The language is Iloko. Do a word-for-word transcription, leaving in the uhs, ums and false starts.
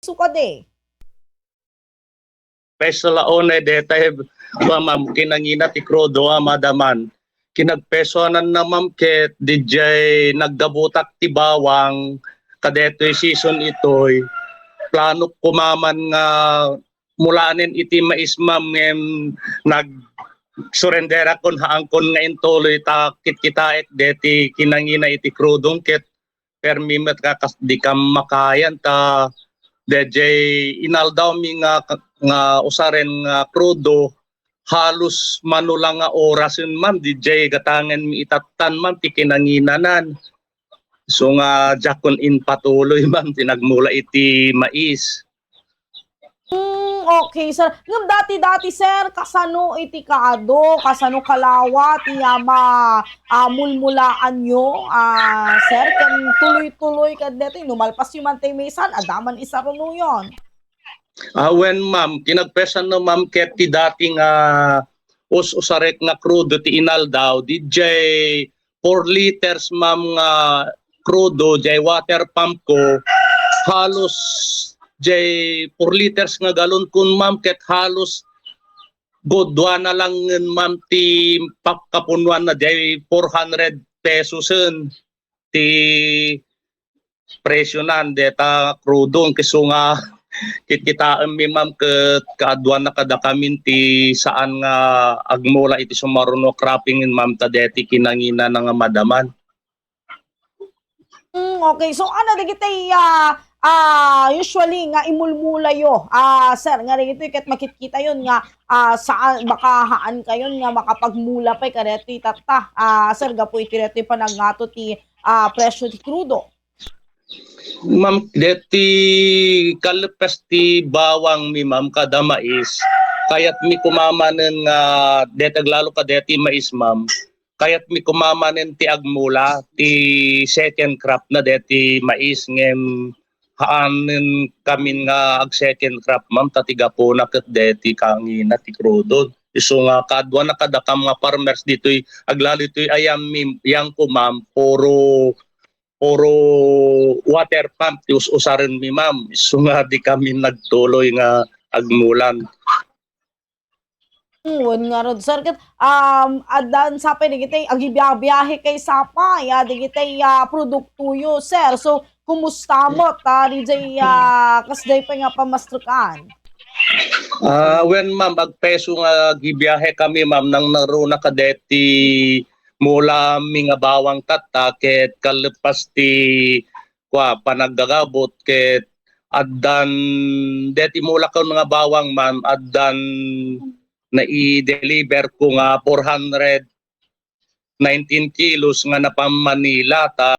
Isu kadi. Peso la unay detay, kua, ma'am, kinangina ti krudo a madaman. Kinagpesoananna, ma'am, ket didiay naggabutak ti bawang kadetoy season itoy. Planok koma man nga mulanen iti mais, ma'am, ngem nagsurenderakon, haankon nga intuloy ta kitkitaek deti kinangina iti krudong ket permi met nga kas-, dikam makayan ta daydiay inaldawmi nga, nga usaren nga krudo, halos mano la nga orasen, ma'am, daydiay gatangenmi itattan, ma'am, ti kinanginanan. So nga, diakon impatuloy, ma'am, ti nagmula iti mais. Hmm, okay, sir. Ngem dati-dati, sir, kasano iti kaadu, kasano kalawa ti ama, ah, mulmulaanyo, ah, sir, ken tuloy-tuloy kadetoy, no malpasyo man ti maysan, adda man isarunoyon. Ah, wen, ma'am, kinagpesan no, ma'am, ket ti dati nga us-usarek nga krudo ti inaldaw, didiay four liters, ma'am, nga krudo, diay water pump ko, halos diay four liters nga galon kun, ma'am, ket halos gudua na lang ngen, ma'am, ti pakkapunuan na diay four hundred pesosen ti presyonan deta krudong, isu nga kitkitaenmi, ma'am, ket kaaduan na kadakamin ti saan nga agmula iti sumaruno cropping, ma'am, ta deti kinangina na nga madaman. Mm, okay. So, ano, dagiti, ah, ah, usually nga imulmulayo, ah, sir, nga dagitoy ket makitkitayon nga, ah, saan, baka haan kayon nga makapagmula pay kadetoy tatta, ah, sir, gapu iti detoy panagngato ti, ah, presyo ti krudo? Ma'am, deti kallepes ti bawangmi, ma'am, kada mais, kayatmi koma manen nga deti aglalo kadeti mais, ma'am, kayatmi koma manen ti agmula ti second crop na deti mais ngem haanen kamin nga ag second crop, ma'am, ta ti gapuna ket deti kangina ti krudon. Isu nga kaaduan na kadakam nga farmers ditoy, aglalo itoy ayammi, yangko, ma'am, puro, puro water pump ti us-usarenmi, ma'am. Isu nga di kami nagtuloy nga agmulan. Hmm, wen ngarud, sir, ket, um, addan sapay dagiti agibiabiahe kay sapay, ah, dagiti, ah, produktoyo, sir. So, kumusta met, ah, diay, ah, kasdiay pay nga pamastrukan? Ah, wen, ma'am, agpeso nga agibiahe kami, ma'am, nangngaruna kadeti mula mi nga bawang tatta ket kallepas ti kua, panaggagabut ket addan, deti mula ko nga bawang, ma'am, addan nai-deliver ko nga four hundred nineteen kilos nga napan Manila, ta